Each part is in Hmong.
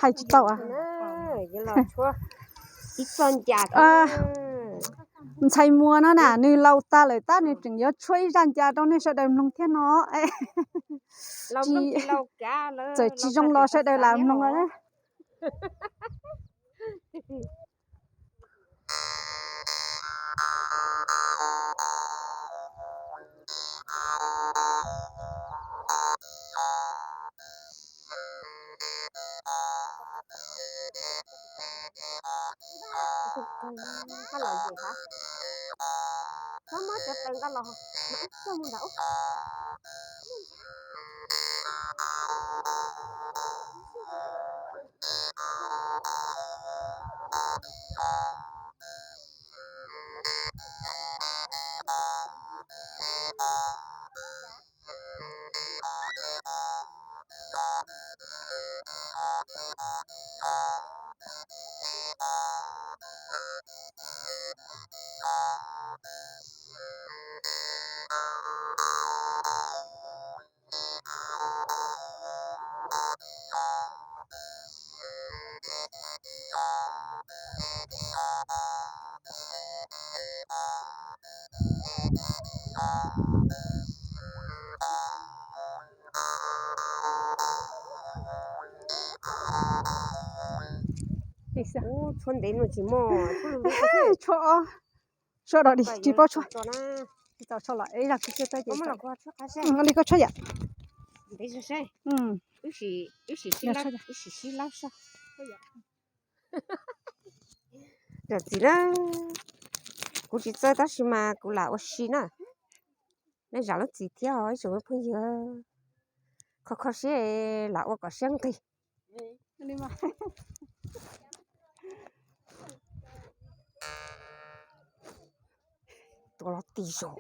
Hais tsis tau. Ntxhais Muas no na, nws laus tas lawm tab nws tseem yuav tshuab ib zaj ncas rau nej sawv daws mloog thiab no. Txawm tsis zoo los sawv daws lam mloog na. Tshuab ntev no tsis muaj. Tshuab, tshuab dog dig tsis paub tshuab. Tsis tau tshuab los ib zag kuv tshuab tau ces li koj tshuab yam. Sim sib lab soj. Yom txiv na, kuv tsis txawj tab sis mas kuv lam ua si na. Nej zam lub txim thiab os ib tsoom phooj ywg. Kho kho siab lam ua kom siab nqig. Tua los ti zog.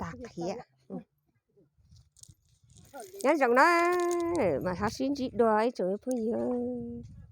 Tag qhiav. Nyob zoo na, mas ho sib ntsib dua ib tsoom phooj ywg.